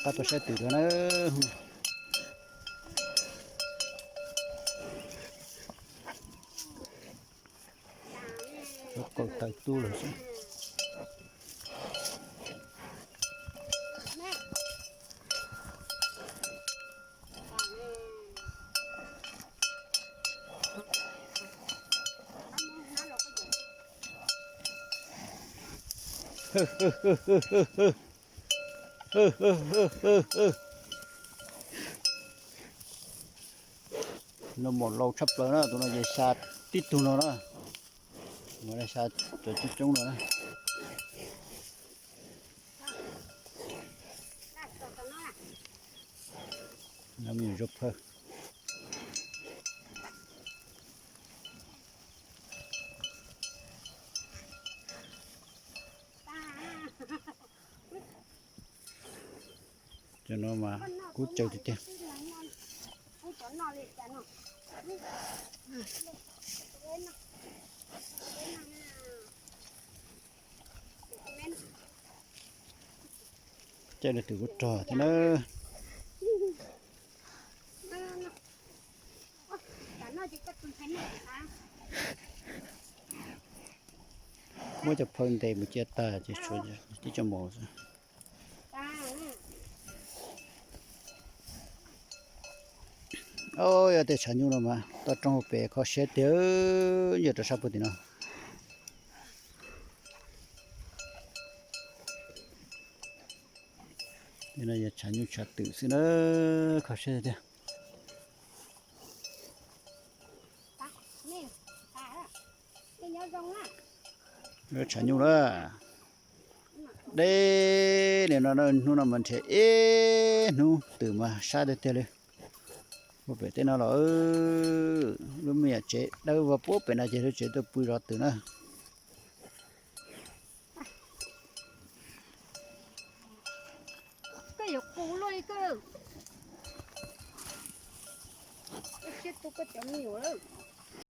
Qab tuaj saib twm lawm na. Tsuav kaum tawm tub lawm xwb. No mom laus tshaj plaws na, tus no ces xya tib tug no na. Mas xya cov coob coob no na. No me nyuam zaub phawj. Cov no mas kub caw tiag tiag. Caij no twm kuj rog thiab na. Muab cov phawj ntes mus cia tag ces tshuav tib co mos xwb. Yog tej tshav nyuj no mas toj roob pem kho siab tiag, nyob rau sab puag tim no. No yog tshav nyuj tshav twm xwb na, kho siab tiag. Tshav nyuj na, deb li no, hnub no mas nrhiav ib hnub twm mas sab tiag tiag li. Puag pem tej no los lub me nyuam tsev dawb vog puag pem no ces lub tsev tuaj pw zov twm na. Koj yuav qus luaj li koj. Koj siab tu koj cov me nyuam lawm.